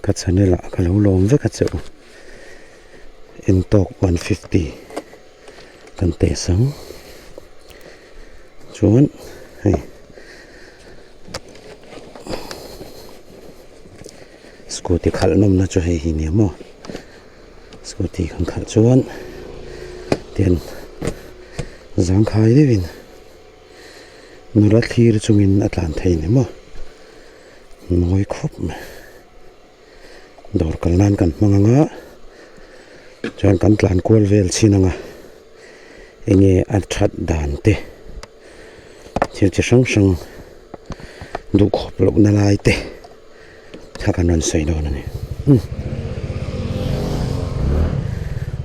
Ka channel ah ka lo lawm vek a che u. Entawk 150 kan test ang. Chuan hei scooty khalh nawmna chu hei hi nia maw. Scooty kan khalh chuan tian zangkhai deuhin nula thlir chungin a tlan thei ni maw. Mawi khawp mai. Dawr kal nan kan hmang ang a, chuan kan tlan kual vel chhin ang a, enge a that dan te thil chi hrang hrang duhkhawp loh na lai te kha kan rawn sawi dawn a ni.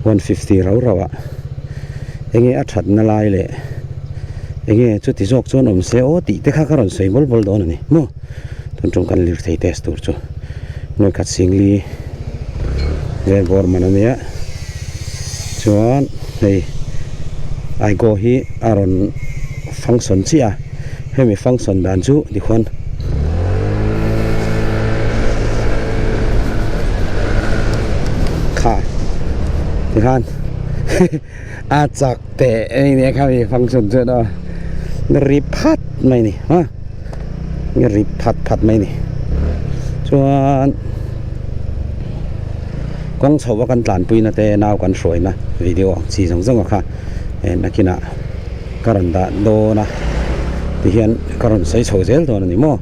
150 rau rau ah enge a that na lai leh enge chuti zawk chuan awm se aw tih te kha ka rawn sawi bawl bawl dawn a ni maw. Tun tum kan lirthei test tur chu nuai khat singli vel bawr man a nia chuan hei aiko hi a rawn function chiah a hemi function dan chu tikhuan kha tikhan a chak teh eng khami function chu ri phat mai a ni ha. Ri phat phat mai a ni. Chuan kawng chho a kan tlanpuina te nau kan hruaina video ang chi zawng zawng a kha nakinah ka rawn dah dawn a tihian ka rawn sawi chho zel dawn a ni maw.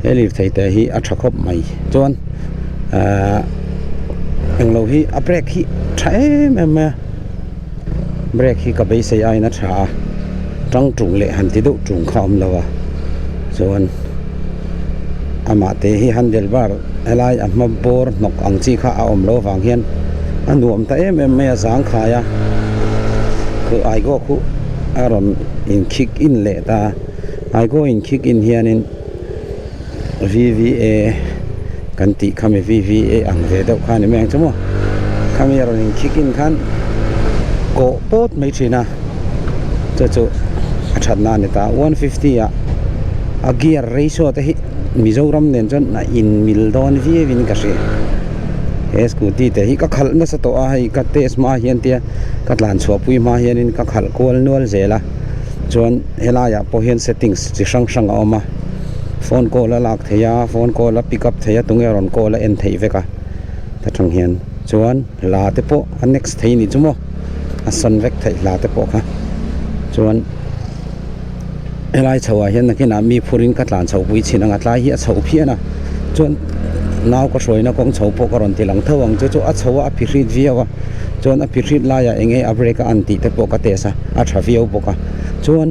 He lirthei te hi a tha khawp mai. Chuan ahh englo hi a brake hi tha em em mai a. Brake hi ka beisei aiin a tha a, tang tung leh han ti deuh tung kha a awm lo a, chuan amah te hi handle bar helai a hma bawr hnawk ang chi kha a awm loh avang hian a nuam ta em em mai a zangkhai a, khu aigo khu a rawn in kick in leh ta a, aigo in kick in hianin V_V_A kan tih khami V_V_A ang ve deuh kha a ni mai ang chu maw khami a rawn in kick in khan kawh pawt mai thin a chu chu a that na a ni ta 150 ah a gear ratio te hi Mizoram nen chuan a in mil dawn viau in ka hria he scooty te hi ka khalh nasa tawh a hei ka test hma hian tia ka tlan chhuah pui hma hianin ka khalh kual nual zel a chuan helaiah pawh hian settings chi hrang hrang a awm a phone call a lak theih a phone call a pick up theih a tunge rawn call a en theih vek a ta tang hian chuan hla te pawh a next thei anih chu maw a sawn vek theih hla te pawh kha chuan helai chho ah hian nakinah mi phurin ka tlan chho pui chin ang a tlai hi a chho phian a chuan nau ka hruaina kawng chho pawh ka rawn ti lang tho ang chu chu a chho a a phihrit viau a chuan a phihrit laiah eng nge a brake a an tih te pawh ka test a a tha viau bawk a chuan.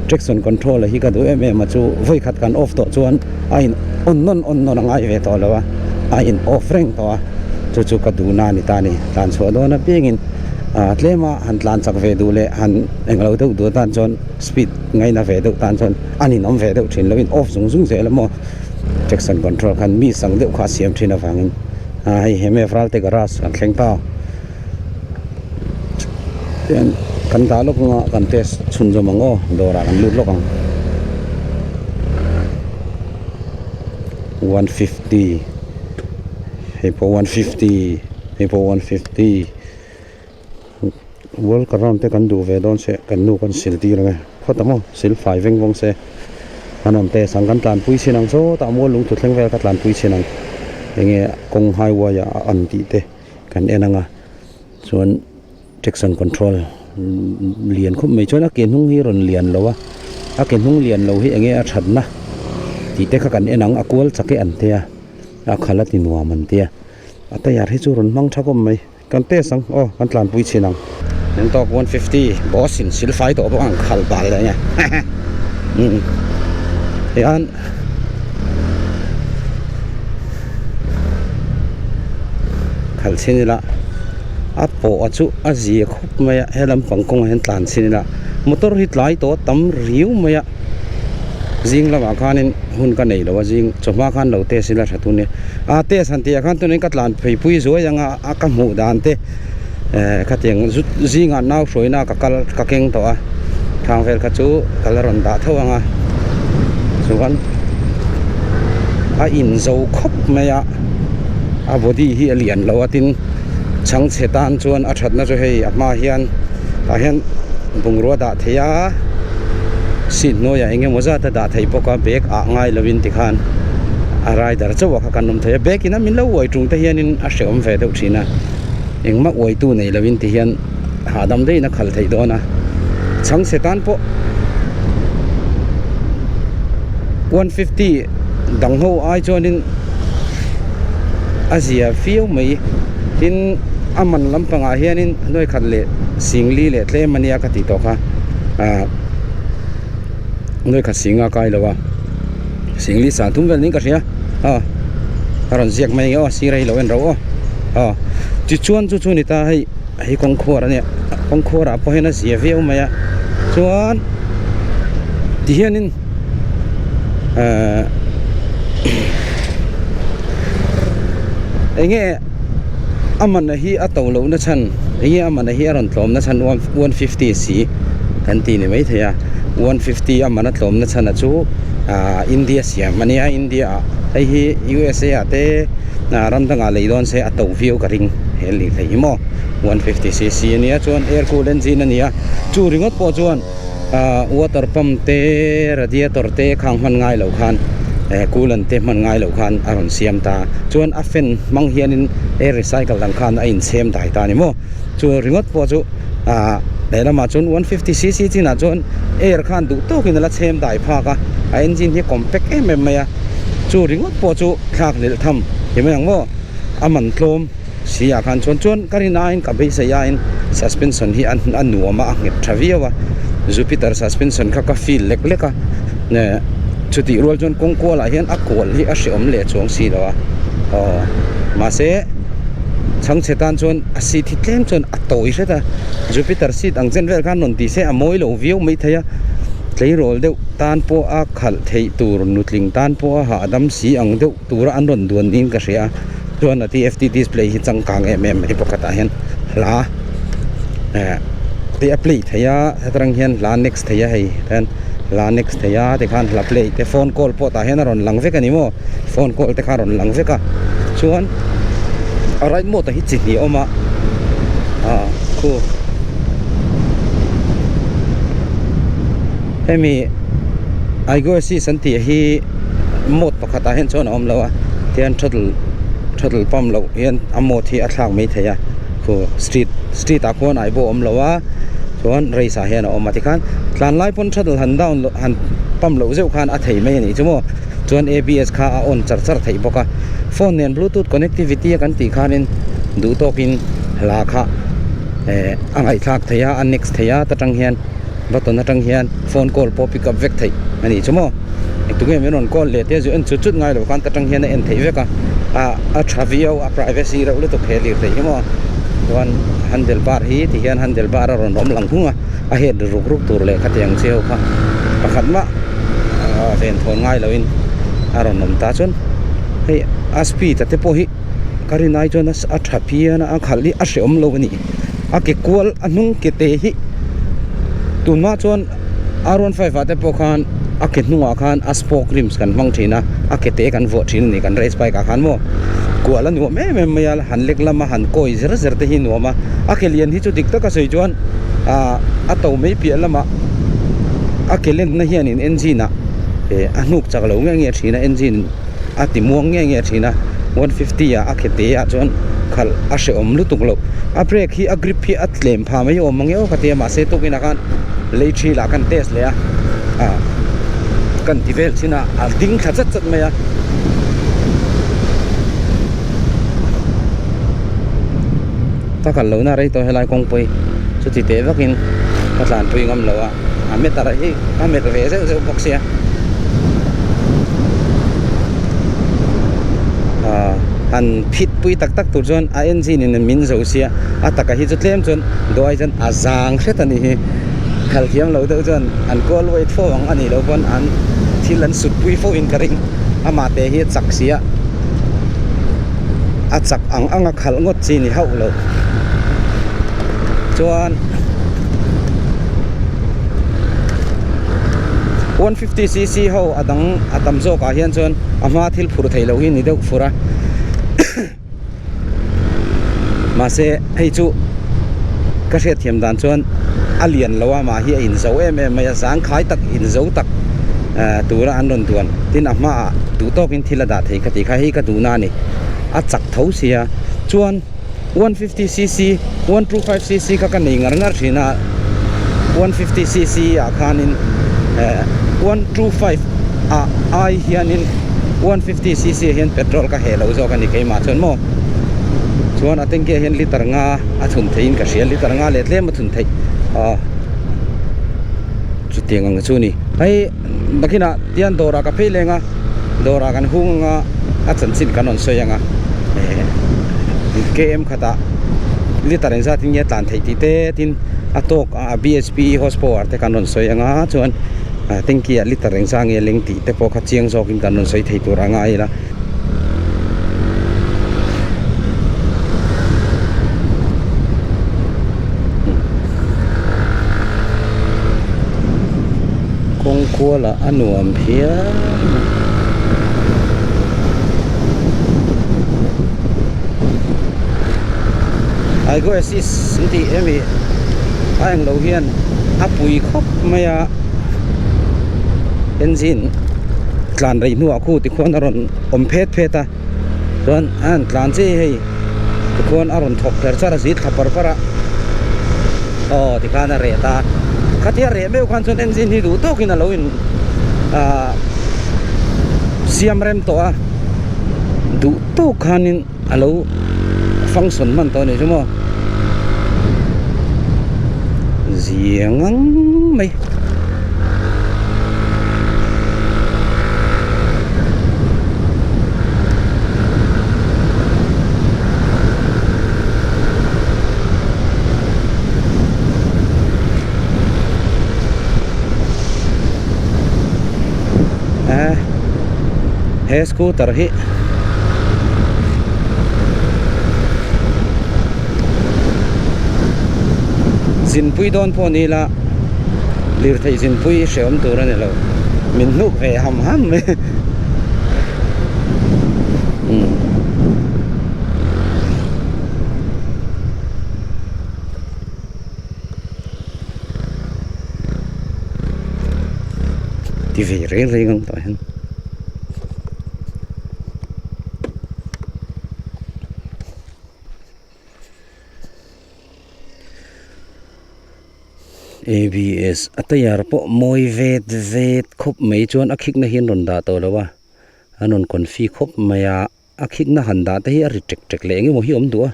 Traction control a hi ka duh em em a chu vawi khat kan off tawh chuan a in on nawn on nawn a ngai ve tawh lo a a in off reng tawh a chu chu ka duh na a ni ta a ni tlan chhuah dawn apiangin ah tlem a han tlan chak ve duh leh han englo deuh duh atan chuan speed ngaina ve deuh tan chuan a ninawm ve deuh thin lo in off zung zung zel a maw traction control khan mi sang deuh kha a siam thin avangin ah hei he map ralte garage kan thleng ta. Tian kan dah lawk anga kan test chhunzawm ang aw dawrah kan lut lawk ang 150 hei pawh 150 hei pawh 150 world ka round te kan duh ve dawn se kan nu kan sil tir ang e phawt ang aw sil fai veng vawng se an rawn test ang kan tlanpui chhin ang sawtah mual lungthu thleng vel ka tlanpui chhin ang enge kawng highway ah a an tih te. Kan en ang a chuan traction control lian khawp mai chuan a ke hnung hi rawn lian lo a a ke hnung lian lo hi enge a that na tih te kha kan en ang a kual chak e an tia a khal a ti nuam an tia a tire hi chu rawn hmang tha khawp mai kan test ang aw kan tlanpui chhin ang. Engtawk 150 boss in sil fai tawh bawk ang khal bal leh nge hian. Khalh chhin ila a pawh chu a zia khawp mai a he lampang kawngah hian tlan chhin ila motor hi tlai tawh a tam riau mai a zing lamah khanin hun ka nei lo a zing chawhma khan lo test ila tha tur nia a test han tih ah khan tunin ka tlan phei pui zuai ang a a ka hmuh dan te eh khatiang zingah nau hruaina ka kal ka keng tawh a thang vel kha chu ka la rawn dah tho ang a chuan a in zo khawp mai a. A body hi a lian lo a tin chhangchhe tan chuan a thatna chu hei a hma hian tah hian bungrua dah theih a seat hnuaiah eng emaw zat a dah theih bawk a bag ah ngai lovin tikhan a rider chauh ah kha kan awm thei a bag in a min lo uai tung te hianin a hrehawm ve deuh thin a engmah uaitu nei lovin tihian hahdam deuhin a khalh theih dawn a chhangchhe tan pawh 150 dang ho ai chuanin a zia viau mai tin a man lampangah hianin nuai khat leh singli leh tlem ania ka tih tawh kha ah nuai khat singa kai lo a singli san thum vel niin ka hria a a rawn ziak mai ang aw sir a hi lo en ro aw aw tichuan chu chu a ni ta hei. Hei kawngkhuar a nia kawngkhuarah pawh hian a zia viau mai a chuan tihianin ehh enge a man hi a to loh na chhan enge a man hi a rawn tlawm na chhan 150 si kan ti ni maithei a 150 a man a tlawm na chhan a chu ahh India siam a nia India ah hei hi USA ah te ram dangah lei dawn se a to viau ka ring. He lirthei hi maw 150cc a nia chuan air cool engine a ni a chu ringawt pawh chuan ah water pump te radiator te khang hman ngai loh khan eh coolant te hman ngai loh khan a rawn siam ta chuan a fan hmang hianin air recycle ang khan a inchhem dai ta a ni maw chu ringawt pawh chu ah lehlamah chuan 150cc chinah chuan air khan duh tawkin a la chhem dai phak a a engine hi compact em em mai a chu ringawt pawh chu thlak lelh tham ti mai ang maw. A man tlawm si ah khan chuan chuan ka rin aiin ka beisei aiin suspension hi a nuam a a nghet tha viau a Jupiter suspension kha ka feel lek lek a eh chutih rual chuan kawng kual ah hian a kual hi a hrehawm leh chuang si lo a aw mahse chhangchhe tan chuan a seat hi tlem chuan a tawi hret a Jupiter seat ang chen vel khan rawn ti se a mawi lo viau maithei a tleirawl deuh tan pawh a khalh theih tur nutling tan pawh a hahdam si ang deuh. Tura an rawn duan niin ka hria a chuan a TFT display hi changkang em em mai pakhatah hian hla eh te a play thei a hetarang hian hla next thei a hei hian hla next thei a tikhan hla play te phone call pawh tah hian a rawn lang vek a ni maw phone call te kha a rawn lang vek a chuan a right mode ah hi chi hnih a awm a ah khu hemi aigo assist an tih hi mode pakhatah hian chuan a awm lo a tihian throttle throttle pump loh hian a mode hi a thlak mai thei a khu street street ah khuan aibo a awm lo a chuan race ah hian a awm a tikhan tlan lai pawn throttle han down loh han pump loh zeuh khan a thei mai a nih chu maw chuan abs kha a on char char theih bawk a phone nen bluetooth connectivity a kan tih khanin duh tawkin hla kha eh a ngaihthlak theih a a next thei a ta tang hian. Button atang hian phone call pawh pick up vek theih a nih chu maw engtin nge min rawn call leh te chu en chut chut ngai lo khan ta tang hian a en theih vek a ah a tha viau a privacy reuh lutuk he lir theih hi maw chuan handle bar hi ti hian handle bar a rawn awm lang hung a a het ruk ruk tur leh khatiang chiu kha pakhat mah ah ven thawn ngai lo in a rawn awm ta chuan hei a speed a te pawh hi ka rin ai chuan a tha phian a a khalh hi a hrehawm lo a ni. A ke kual a hnung ke te hi tunhma chuan R15 ah te pawh khan a ke hnungah khan a spoke rims kan hmang thin a a ke te kan vuah thin a ni kan race bike ah khan maw kual a nuam em em mai a han lek lama han kawi zer zer te hi nuam a a ke lian hi chu dik taka sawi chuan ah a to mai piah lamah a ke lenna hianin engine ah eh a hnuk chak lo nge nge thin a engine a ti muang nge nge thin a 150 ah a ke te ah chuan khalh a hrehawm lutuk loh a brake hi a grip hi a tlem phah mai awm ang e aw ka ti a mahse tukin ah khan lei thi lah kan test leh a ah kan ti vel thin a a ding thla chat chat mai a. Ka kal lohna rei tawh helai kawngpui chuti teh vakin ka tlanpui ngam lo a a meter hi a met ve zeuh zeuh bawk sia ah han phit pui tak tak tur chuan a engine in min zo sia a taka hi chu tlem chuan dawh ai chuan a zang hret a nih hi khalh thiam lo deuh chuan an kual wait fo ang a nih loh pawn an thil an sut pui fo in ka ring amah te hi a chak sia a chak ang ang a khalh ngawt chi ni hauh lo chuan 150cc ho a dang a tam zawk ah hian chuan a hma thil phur theih loh hi ni deuh fur a. Mahse hei chu ka hriatthiam dan chuan a lian lo a mah hi a inzo em em mai a, zangkhai tak inzo tak tura an rawn duan. Tin a hmaah duh tawkin thil a dah thei ka tih kha hei ka duhna a ni. A chak tho sia chuan 150cc, 125cc kha ka nei ngar ngar thin a, 150cc ah khanin 125 ah ai hianin 150cc ah hian petrol ka heh lo zawk a ni keimah chuan maw chuan a tanky ah hian liter nga a thun theihin ka hria liter nga leh tlem a thun theih a chutiang ang chu a ni hei nakinah tian dawrah ka phei leng a dawrah kan hung anga a chanchin kan rawn sawi ang a eh km khatah liter engzat in nge tlan theih tih te tin a tawk a bhp horse power te kan rawn sawi ang a chuan tanky ah liter engzat nge leng tih te pawh kha chiang zawk in kan rawn sawi thei tur a ngai ila. Kawng kualah a nuam phian a. Aigo assist an tih hemi a englo hian a pui khawp mai a engine tlan rei hnuah khu tikhuan a rawn awm phet phet a chuan a han tlan chiah hi hei tikhuan a rawn thawk ther char a zit thla par par a aw tikhan a reh ta khatia reh meuh khan chuan engine hi duh tawkin a lo in ahh siam rem tawh a duh tawk khanin a lo function hman tawh a nih chu maw ziang ang mai. He scooter hi zinpui dawn pawh ni ila lirthei zinpui hrehawm tur a ni lo min hnuk ve ham ham mai umm. Ti ve reng reng ang tah hian. ABS a tyre pawh mawi vet vet khawp mai chuan a khikna hi an rawn dah tawh lo a an rawn confi khawp mai a a khikna han dah te hi a ri ṭek ṭek leh eng emaw hi a awm duh a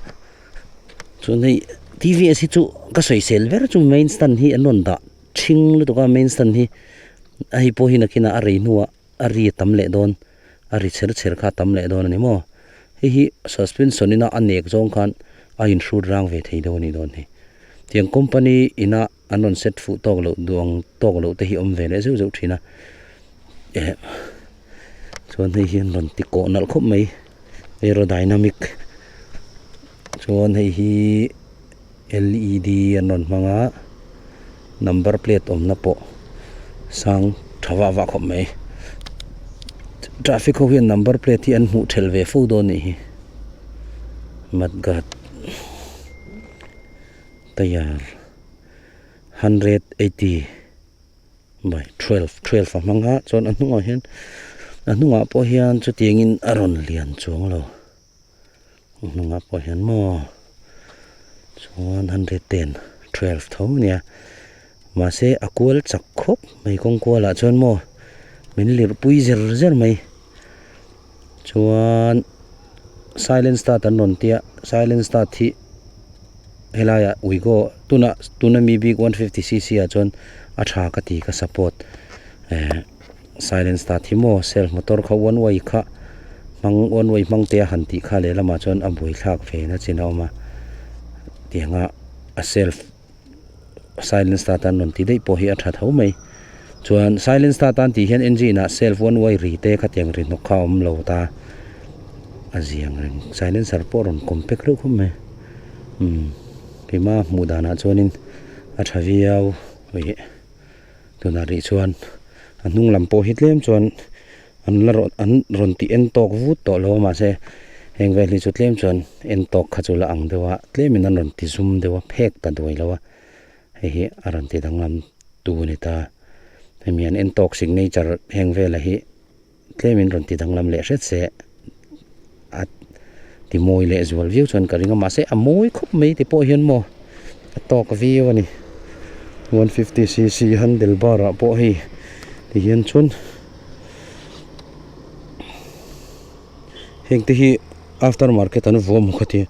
chuan hei TVS hi chu ka sawisel ber chu main stand hi an rawn dah ṭhing lutuk a main stand hi a hei pawh hi nakinah a rei hnuah a ri a tam leh dawn a ri chher chher kha a tam leh dawn a ni maw hei hi suspension ina a nek zawng khan a inhrut rang ve thei deuh a nih dawn hi tiang company ina an rawn set fuh tawk loh duh ang tawk loh te hi awm ve leh zeuh zeuh thin a eh chuan hei hi an rawn ti kawh nalh khawp mai aerodynamic chuan hei hi L_E_D an rawn hmang a number plate awmna pawh sang tha vah vah khawp mai traffic ho hian number plate hi an hmuh thelh ve fo dawn a nih hi mudguard tyre 180 by 12 12 a hmang a chuan a hnungah hian a hnungah pawh hian chutiangin a rawn lian chuang lo a hnungah pawh hian maw chuan 110 12 tho a nia mahse a kual chak khawp mai kawng kualah chuan maw min lirh pui zer zer mai chuan silent start an rawn tia silent start hi helaiah uigo tunah tuna mi bik 150 cc ah chuan a tha ka ti ka support eh silent start hi maw self motor kha one way kha hmang one way hmang te a han tih kha lehlamah chuan a buaithlak ve na chin a awm a tianga a self silent start an rawn ti daih pawh hi a tha tho mai chuan silent start an tih hian engine ah self one way ri te khatiang ri hnawk kha a awm lo ta a ziang reng silencer pawh a rawn compact reuh khawp mai umm keimah hmuh danah chuanin a tha viau ih tunah rih chuan a hnung lam pawh hi tlem chuan an la rawn an rawn tih en tawk vut tawh lo a mahse. Heng vel hi chu tlem chuan en tawk kha chu la ang deuh a, tlemin an rawn ti zum deuh a, phek ta duai lo a, hei hi a rawn ti danglam tu a ni ta. Hemi an en tawk signature heng vela hi tlemin rawn ti danglam leh hret se a ti mawi leh zual viau chuan ka ring a, mahse a mawi khawp mai ti pawh hian maw a tawk viau a ni. 150cc handle bar ah pawh hei ti hian chuan. Heng te hi after market an vuah maw ka ti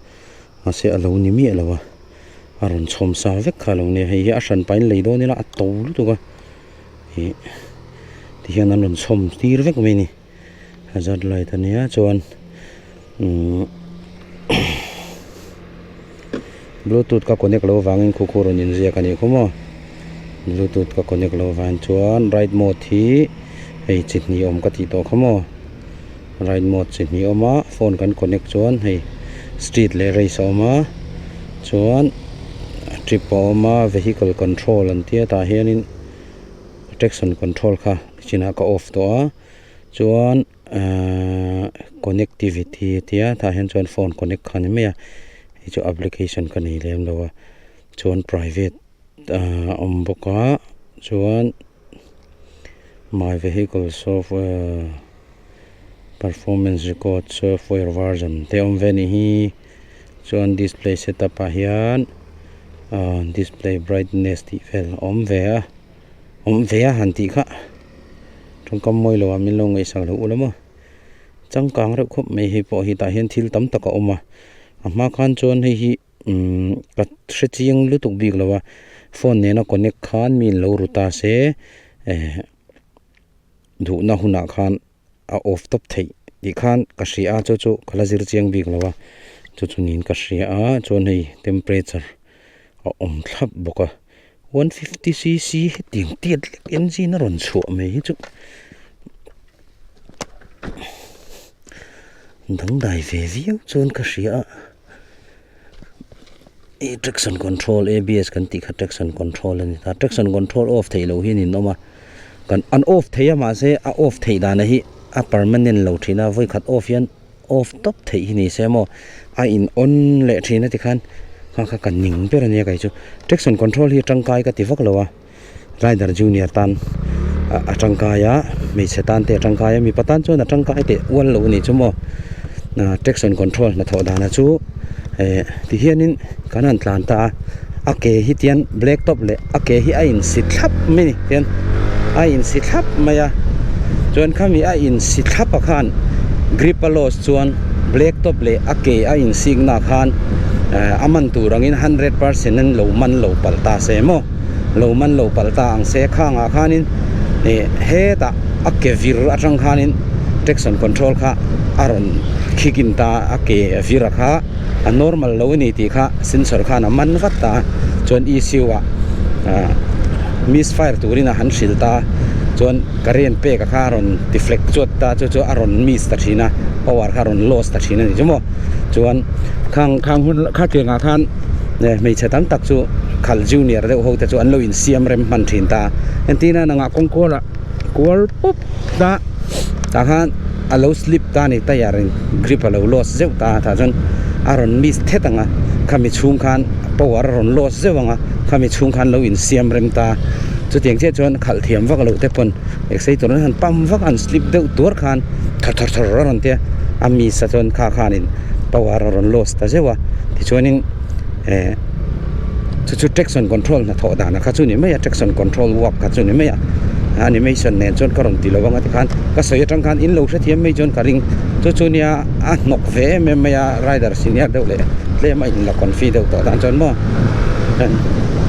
mahse a lo ni miah lo a a rawn chhawm sa vek kha a lo nia hei hi a hran pahin lei dawn ila a to lutuk a ih ti hian an rawn chhawm tir vek mai a ni hazard light a nia chuan umm bluetooth ka connect loh avangin khu khu rawn inziak a nih khaw maw bluetooth ka connect loh avang chuan ride mode hi hei chi hnih awm ka tih tawh kha maw. Ride mode chi hnih a awm a phone kan connect chuan hei street leh race a awm a chuan trip a awm a vehicle control an tia tah hianin traction control kha nichinah ka off tawh a chuan ahh connectivity a tia tah hian chuan phone connect kha a ni mai a hei chu application ka nei lem lo a chuan private ahh a awm bawk a chuan. My vehicle software performance record software version te a awm ve anih hi chuan display setup ah hian ahh display brightness tih vel a awm ve a awm ve a han tih kha tawngkam mawi lo ah min lo ngaihsak loh ula maw changkang reuh khawp mai hei pawh hi tah hian thil tam tak a awm a a hma khan chuan hei hi. Umm ka hre chiang lutuk bik lo a phone nena connect khan mi in lo ru ta se eh duhna hunah khan a off tawp theih tih khan ka hria a chu chu ka la zir chiang bik lo a chu chu niin ka hria a chuan hei temperature a awm thlap bawk a 150 cc hetiang tiat lek engine a rawn chhuah mai hi chu dangdai ve viau chuan ka hria a. Ih traction control abs kan tih kha traction control a ni ta traction control off theih loh hian in awm a kan an off thei a mahse a off theih dan hi a permanent lo thin a vawikhat off hian off tawp theih hi ni se maw a in on leh thin a tikhan kha kha ka ning ber a nia kei chu traction control hi tangkai ka ti vak lo a rider junior tan a tangkai a hmeichhe tan te a tangkai a mipa tan chuan a tangkai teh ual lo a nih chu maw traction control hnathawh dana chu eh ti hianin kan han tlan ta a a ke hi tian black top leh a ke hi a insi thlap mai a ni tian a insi thlap mai a chuan khami a insi thlap ah khan grip a loss chuan black top leh a ke a insik na khan a man tur angin 100% an lo man lo palh ta se maw. Lo man lo palh ta ang se khangah khanin ih hetah a ke vir atang khanin traction control kha a rawn kick in ta a ke vir a kha a normal lo a ni tih kha sensor khan a man vat ta a chuan E_C_U ah ah misfire turin a han hrilh ta a chuan current pek a kha a rawn deflect chuat ta chu chu a rawn miss ta thin a power kha a rawn loss ta thin a ni chu maw chuan khang khang hun khatiangah khan hmeichhe tam tak chu. Khal junior deuh ho te chu an lo insiam rem hman thin ta. Entir a nangah kawng kual ah kual pup ta tah khan a lo slip ta a ni tyre in grip a lo loss zeuh ta a tah chuan a rawn miss thet ang a khami chhung khan power a rawn loss zeuh ang a khami chhung khan lo insiam rem ta chutiang chiah chuan khalh thiam vak loh te pawn accelerator an han pump vak a an slip deuh tuar khan thawr thawr thawr a rawn tia a miss a chuan kha khanin power a rawn loss ta zeuh a tichuanin eh. Chu chu traction control hnathawh dan kha chu ni mai a traction control work kha chu ni mai a animation nen chuan ka rawn ti lo ang a tikhan ka sawi atang khan in lo hrethiam mai chuan ka ring chu chu nia a hnawk ve em em mai a rider senior deuh leh tlem a in la confi deuh tawh dan chuan maw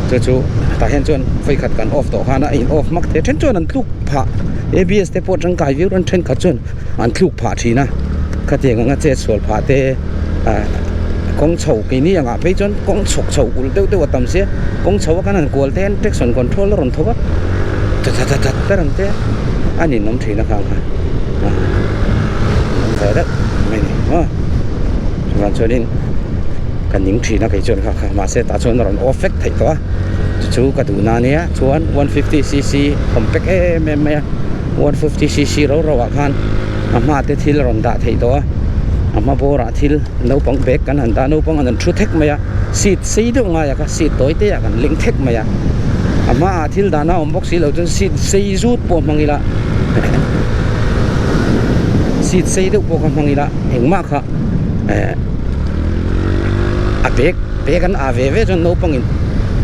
chu chu tah hian chuan vawikhat kan off tawh khan a in off hmak thei a then chuan an tluk phah abs te pawh tangkai viau an thenkhat chuan an tluk phah thin a khatiang anga chetsual phah te ah kawng chho keini angah phei chuan kawng chhawk chho ulh deuh deuh a tam sia kawng chho a kan han kual te hian traction control a rawn tho a that that that that ber ang te a ninawm thin a khang kha ah ninawm ve deuh mai ni maw chuvang chuanin ka ning thin a kei chuan kha kha mahse tah chuan a rawn off vek theih tawh a chu chu ka duh na ania chuan 150 cc compact em em mai a 150 cc ro ro ah khan a hma te thil a rawn dah theih tawh a. A hma bawrah thil naupang bag kan han dah a, naupang an han thu thek mai a, seat sei deuh ngaia kha seat tawi te ah kan leng thek mai a, a hmaah thil dahna a awm bawk si lo chuan seat sei zut pawh hmang ila seat sei deuh pawh kha hmang ila engmah kha eh a bag bag an ah ve ve chuan naupang in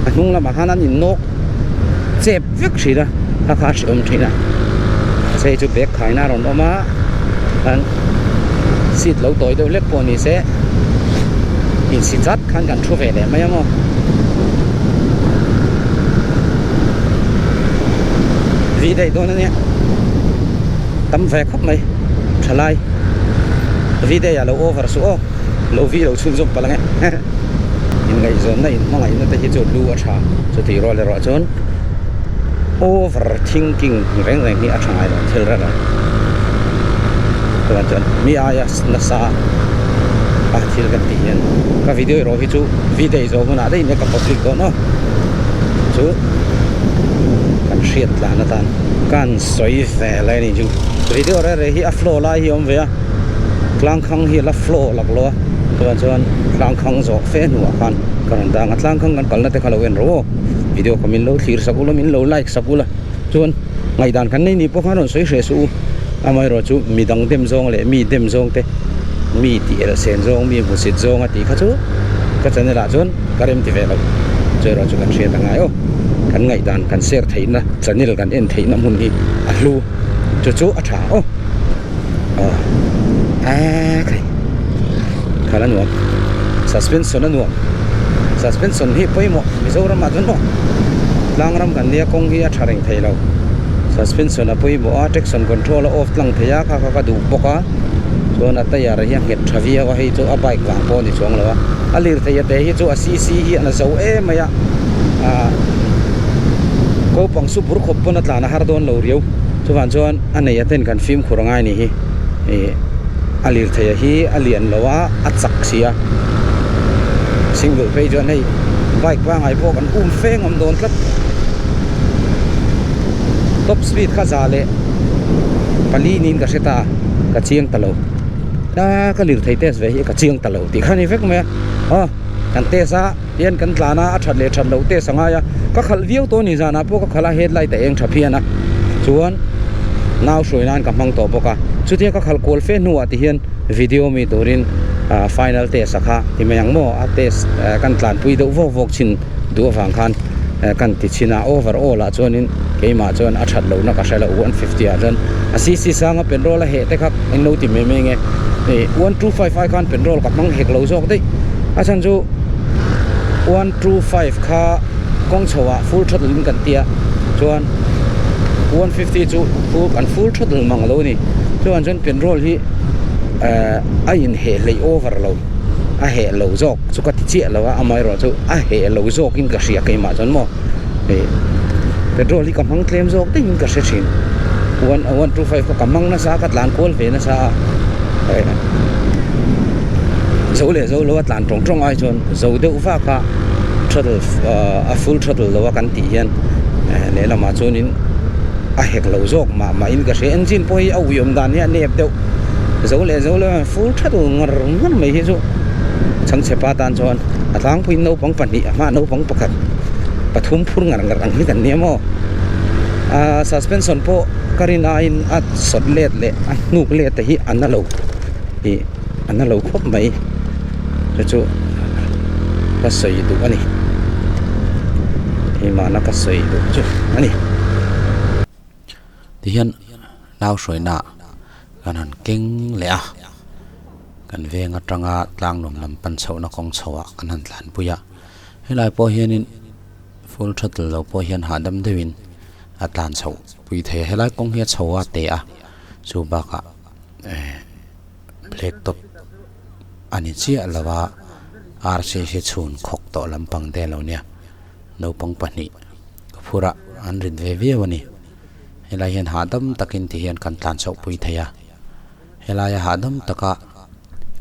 a hnung lamah khan an in nawk chep vek thin a kha kha a hreawm thin a chei chu bag khaina a rawn awm a an seat lo tawi deuh hlek pawh ni se insi chat khan kan thu ve leh mai ang aw. Vi daih dawn ania tam ve khawp mai thalai vi daih ah lo over suh aw lo vi lo chhunzawm palh ang e inngaihzawnna inhmangaihna te hi chu lu a tha chutih rual erawh chuan over thinking reng reng hi a tha ngai lo thil reng reng chuan chuan mi aia nasa a thil kan tih hian ka video erawh hi chu video zawh hunah daih nia ka public dawn aw chu kan hriat tlan atan kan sawi ve lai a ni chu video reng reng hi a flow lai hi a awm ve a tlang khang hi a la flow lak lo a chuan chuan tlang khang zawh fe hnuah khan ka rawn dang a tlang khang kan kalna te kha lo en rawh aw video kha min lo thlir sak ula min lo like sak ula chuan ngaihdan kan nei ni pawh khan rawn sawi hreh suh u amaherawh chu midang dem zawng leh mi dem zawng te mi tih elh sen zawng mi hmusit zawng a tih kha chu ka channel ah chuan ka rem ti ve lo chu erawh chu kan hriat a ngai aw kan ngaihdan kan share theihna channel kan en theihna hmun hi a hlu chu chu a tha aw aw ekhai khala nuam suspension a nuam suspension hi pawimawh Mizoram ah chuan maw tlang ram kan nia kawng hi a tha reng thei lo suspension a pawimawh a traction control a off tlang thei a kha kha ka duh bawk a chuan a tyre hi a nghet tha viau a hei chu a bike vang pawh a ni chuang lo a a lirthei a te hi chu a cc hi a na zo em mai a ah kopang su bur khawp pawn a tlan a har dawn lo riau chuvang chuan a nei a ten kan fimkhur a ngai ni hi ih a lirthei a hi a lian lo a a chak si a single phei chuan hei bike pangngai pawh kan um feng awm dawn tlat top speed kha za leh pali niin ka hre ta ka chiang ta lo a ka lirthei test ve hi ka chiang ta lo tih kha ni vek mai a aw kan test a hian kan tlan a a that leh that loh test a ngai a ka khalh viau tawh a ni zanah pawh ka khalh a headlight a eng tha phian a chuan nau hruai nan ka hmang tawh bawk a chutia ka khalh kual fe hnuah ti hian video mi turin ah final test a kha ti mai ang maw a test kan tlanpui deuh vawk vawk chin duh avang khan kan ti chhin a over all ah chuanin keimah chuan a that lohna ka hre lo 150 ah chuan a cc sanga petrol a heh te kha englo ti mai mai nge ih 125 ai khan petrol ka hmang hek lo zawk daih a chhan chu 125 kha kawng chho ah full throttle in kan tia chuan 150 chu full kan full throttle mang lo a ni chuan chuan petrol hi eh a in heh hleih over lo a heh lo zawk chu ka ti chiah lo a amaherawh chu a heh lo zawk in ka hria keimah chuan maw ih petrol hi ka hmang tlem zawk daih in ka hre thin one 125 kha ka hmang nasa a ka tlan kual ve nasa a eh zo leh zo lo a tlan tawng tawng ai chuan zo deuh vak a throttle a full throttle lo a kan tih hian eh lehlamah chuanin a hek lo zawk mah mah in ka hria engine pawh hi a ui awm dan hi a nep deuh zo leh zo lo a full throttle ngar ngar mai hi chu chhangchhe pa tan chuan a tlangpuiin naupang pahnih a hmaah naupang pakhat pathum phur ngar ngar ang hi kan nia maw ah suspension pawh ka rin aiin a sawt let leh a hnuk let te hi a na lo ih a na lo khawp mai chu chu ka sawi duh a ni keimahna ka sawi duh chu a ni. Tihian nau hruaina kan han keng leh a kan veng atanga tlang nuam lam pan chhohna kawng chhoah kan han tlanpui a helai pawh hianin full throttle lo pawh hian hahdam deuhin a tlan chhoh pui thei a helai kawng hi a chho a teh a chu bakah eh black top a ni chiah lo a rc hi chhun khawk tawh lampang te a lo nia naupang pahnih ka phur a an rit ve viau a ni helai hian hahdam takin ti hian kan tlan chhoh pui thei a helaia hahdam taka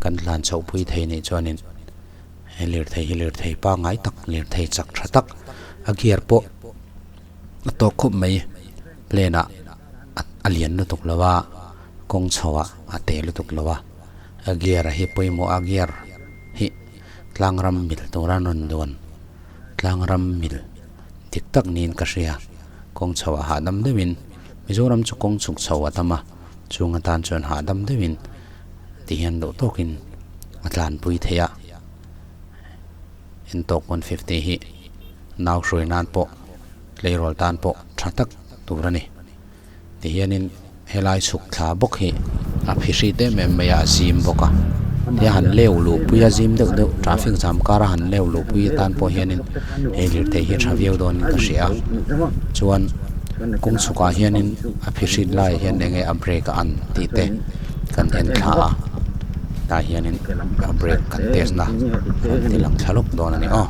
kan tlan chhoh pui thei nih chuanin he lirthei hi lirthei pangngai tak lirthei chak tha tak a gear pawh a tawk khawp mai plane ah a lian lutuk lo a kawng chho ah a te lutuk lo a. A gear hi pawimawh a gear hi tlang ram mil tura an rawn duan tlang ram mil dik tak niin ka hria kawng chho ah hahdam deuhin Mizoram chu kawng chhuk chho a tam a chung atan chuan hahdam deuhin ti hian duh tawkin a tlanpui thei a Ntorq 150 hi nau hruai nan pawh tleirawl tan pawh tha tak tur a ni. Tihianin helai chhuk thla bawk hi a phihrit em em mai a, a zim bawk a. Tia han leu luh pui a zim deuh deuh traffic jam kara han leu luh pui atan pawh hianin hei lirthei hi tha viau dawnin ka hria a. Chuan kawng chhukah hianin a phihrit laiah hian eng nge a brake a an tih te kan en thla a, tah hianin a brake kan test na rawn ti lang thla lawk dawn a ni aw.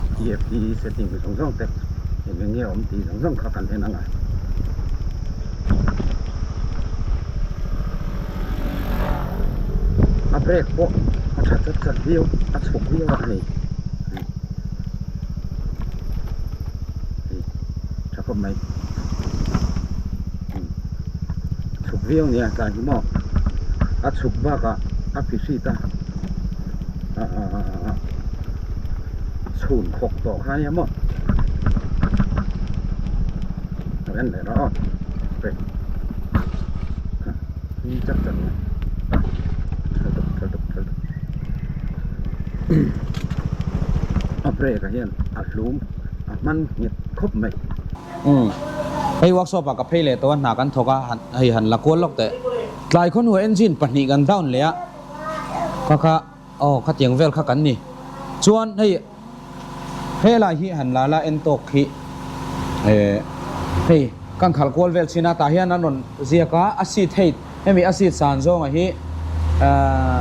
A brake pawh a tha chat chat viau a chhuk viau a hei hei tha khawp mai chhuk viau nia tlai hi maw a chhuk bakah a phihrit a ah chhun khawk tawh kha ania maw. En leh rawh aw brake hi chat chat mai tha deuh tha deuh tha deuh a brake ah hian a hlum a hman nghet khawp mai. Umm hei workshop ah ka phei leh tawh a hna kan thawk a hei han la kual lawk teh tlai khawnhua engine pahnih kan down leh a kha kha. Aw khatiang vel kha kan ni. Chuan hei helai hi han la la en tawk hi eh hei kan khalh kual vel chin a tah hian an rawn ziak a a seat hei hemi a seat san zawnga hi ah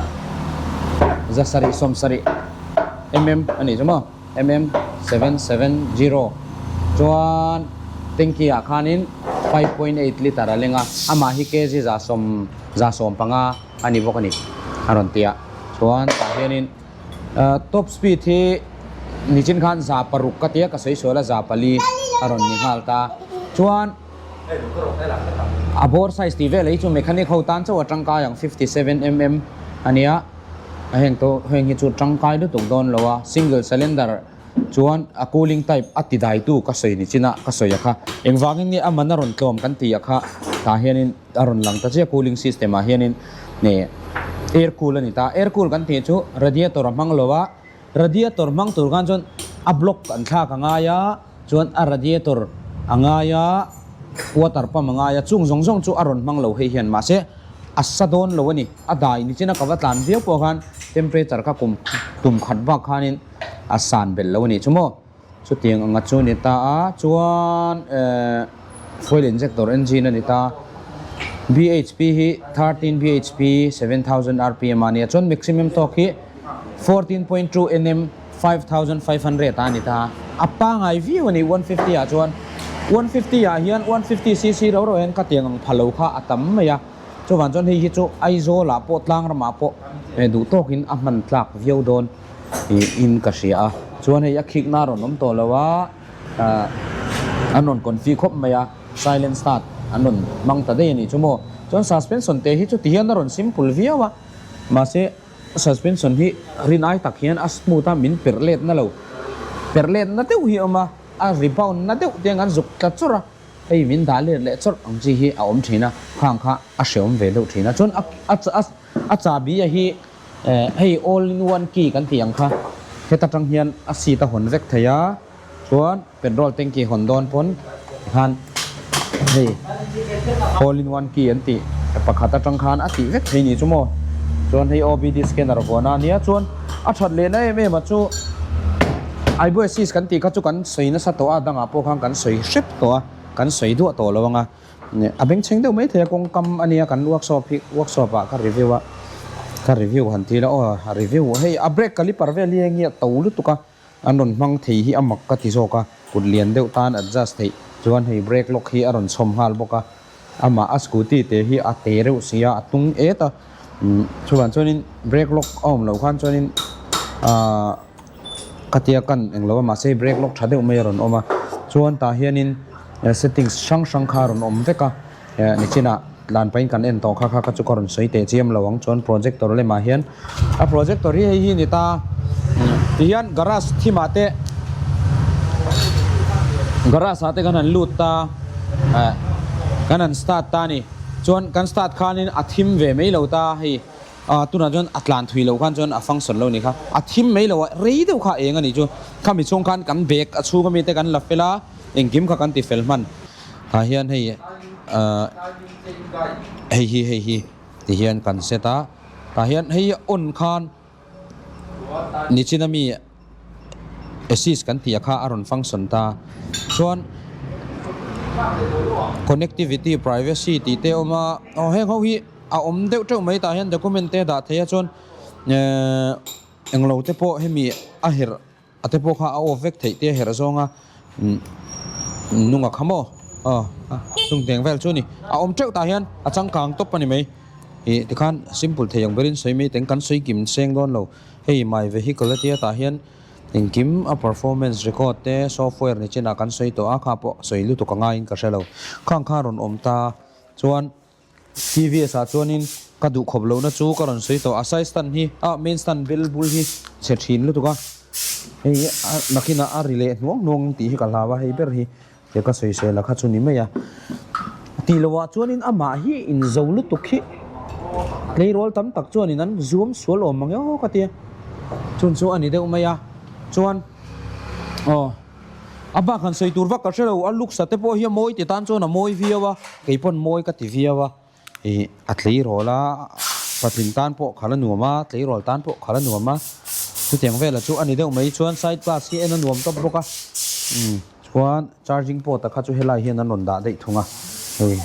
zasarih sawmsarih mm a nih chu maw mm 770 chuan tanky ah khanin 5.8 litre a leng a amah hi kg za sawm za sawm panga a ni bawk a ni a rawn ti a chuan tah hianin top speed hi nichin khan za paruk ka tia ka sawi sual a za pali a rawn ni nghal ta chuan a bore size tih vel hi chu mechanic ho tan chauh a tangkai ang 57 mm a nia a heng tawh heng hi chu tangkai lutuk dawn lo a single cylinder Chuan a cooling type a ti daitu ka sawi ni chin a, ka sawi a kha. Engvangin nge a man a rawn tlawm kan ti a kha, tah hianin a rawn lang ta chiah cooling system ah hianin nge air cool a ni ta. Air cool kan tih chu radiator a hmang lo a, radiator hmang tur khan chuan a block an thlak a ngai a, chuan a radiator a ngai a, water pump a ngai a, chung zawng zawng chu a rawn hmang lo hei hian mahse a sa dawn lo a ni. A dai ni chin a ka va tlan viau pawh khan temperature kha kum tum khat bak khanin a san belh lo a nih chu maw chutiang anga chu ni ta a chuan eh fuel injector engine a ni ta bhp hi 13 bhp 7000 rpm a nia chuan maximum torque hi 14.2 nm 5500 a ni ta a pangai viau a ni 150 ah chuan 150 ah hian 150 cc ro ro hian khatiang ang pha lo kha a tam mai a chuvang chuan hei hi chu Aizawl ah pawh tlang ramah pawh duh tawkin a hman tlak viau dawn. Ih in ka hria a chuan hei a khikna a rawn awm tawh lo a ah an rawn confi khawp mai a silent start an rawn hmang ta daih a nih chu maw chuan suspension te hi chu ti hian a rawn simple viau a mahse suspension hi rin ai tak hian a smooth a min perh let na lo perh let na deuh hi a awm a a rebound na deuh te ang an zuk tla chawrh a hei min dah let leh chawrh ang chi hi a awm thin a khang kha a hreawm ve deuh thin a chuan a a a chahbi a hi. Eh hei all in one key kan tih ang kha heta tang hian a seat a hawn vek thei a chuan petrol tanky hawn dawn pawn tikhan hei all in one key an tih pakhat atang khan a tih vek thei ni chu maw chuan hei OBD scanner vuan a nia chuan a that lehna em em a chu aibu assist kan tih kha chu kan sawi nasa tawh a dangah pawh khan kan sawi hrep tawh a kan sawi duah tawh lo ang a. A bengchheng deuh mai thei a kawngkam a nia kan workshop hi workshop ah ka review a ka review han ti ila aw a review hei a brake caliper vel hi heng hi a to lutuk a an rawn hmang thei hi a mak ka ti zawk a kut lian deuh tan adjust theih chuan hei brake lock hi a rawn chhawm nghal bawk a amah a scooty te hi a te reuh si a a tung et a chuvang chuanin brake lock a awm loh khan chuanin ahh Ka tia kan englo a mahse brake lock tha deuh mai a rawn awm a chuan tah hianin settings hrang hrang kha a rawn awm vek a nichinah. tlan pahin kan en tawh kha kha kha chu ka rawn sawi teh chiam lo ang chuan projector lemah hian a projector hi hei hi a ni ta tihian garage thimah te garage ah te kan han lut ta eh kan han start ta a ni chuan kan start khanin a thim ve mai lo ta hei. Ah tunah chuan a tlan thui loh khan chuan a function lo ni kha. A thim mai lo a, rei deuh kha a eng a nih chu. Khami chhung khan kan bag a chhung ami te kan la fel a, engkim kha kan ti fel hman. Tah hian hei ah hei hi hei hi ti hian kan set a, tah hian hei on khan nichin ami assist kan tih a kha a rawn function ta. Chuan connectivity privacy tih te a awm a, aw heng ho hi. A awm deuh teuh mai tah hian document te dah thei a chuan ehh englo te pawh hemi a herh a te pawh kha a off vek theih te a herh zawng a nunga kha maw aw chung teng vel chu a ni a awm teuh tah hian a changkang tawp a ni mai ih tikhan simple thei ang berin sawi mai teng kan sawi kim seng dawn lo hei my vehicle a tia tah hian engkim a performance record te software ni chinah kan sawi tawh a kha pawh sawi lutuk a ngaiin ka hre lo khang kha rawn awm ta chuan. TVS ah chuanin ka duh khawp lohna chu ka rawn sawi tawh. A side stand hi, ah main stand bel bul hi chhe thin lutuk a, hei a nakinah a ri leh hnuang hnuang tih hi ka hlau a, hei ber hi he ka sawi sel a kha chu ni mai a. Tih lohah chuanin amah hi inzo lutuk hi tleirawl tam tak chuanin an zuam sual awm ang emaw ka tia, chun chu a ni deuh mai a, chuan aw. A bak han sawi tur vak ka hre lo, a looks a te pawh hi a mawi ti tan chuan a mawi viau a, kei pawn mawi ka ti viau a, ih a tleirawl a, patling tan pawh khalh a nuam a, tleirawl tan pawh khalh a nuam a, chutiang vela chu a ni deuh mai chuan side glass hi en a nuam tawp bawk a, umm chuan charging port a kha chu helai hian an rawn dah daih thung a, hei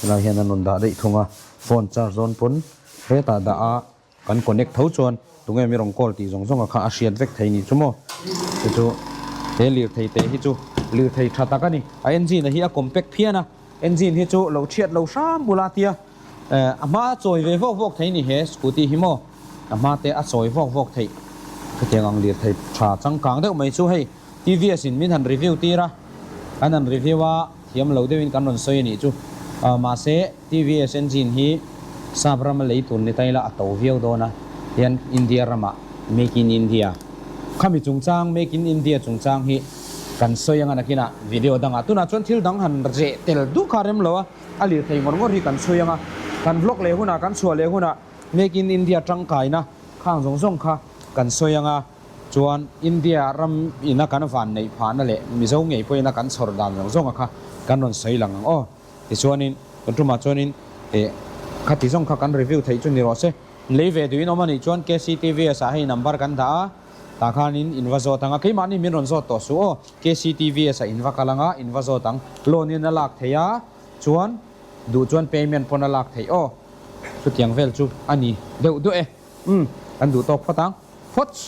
helai hian an rawn dah daih thung a, phone charge dawn pawn hetah dah a. Kan connect tho chuan tunge mi rawn call tih zawng zawng a kha a hriat vek thei nih chu maw? Chu chu he lirthei te hi chu lirthei tha tak a ni. A engine a hi a compact phian a, engine hi chu lo chhiat lo hram bula tia eh a hma a chawi ve vawk vawk thei ni he scooty hi maw? A hma te a chawi vawk vawk theih. Chutiang ang lirthei tha changkang deuh mai chu hei TVS in min han review tir a, kan han review a thiam lo deuhin kan rawn sawi a nih chu. Mahse TVS engine hi sap rama lei tur ni ta ila a to viau dawn a, hian India ramah Make in India khami chungchang Make in India chungchang hi kan sawi anga nakinah video dangah tunah chuan thil dang han reh tel duh kha rem lo a, a lirthei ngawr ngawr hi kan chhui anga kan vlog leh hunah kan chhuah leh hunah Make in India tangkaina khang zawng zawng kha kan sawi anga chuan India ram ina kan van neih phahna leh Mizo ngei pawhin a kan chhawr dan zawng zawng a kha kan rawn sawi lang ang aw. Tichuanin, kan tumah chuanin eh khati zawng kha kan review theih chu ni rawh se. Lei ve duhin awm a nih chuan KCTVS ah hei number kan dah a, tah khanin in va zawt ang a, keimahni min rawn zawt tawh suh aw, KCTVS ah in va kal ang a, in va zawt ang, loan in a lak theih a, chuan duh chuan payment pawn a lak theih aw, chutiang vel chu a ni deuh duah e, umm kan duh tawk phawt ang, phawts.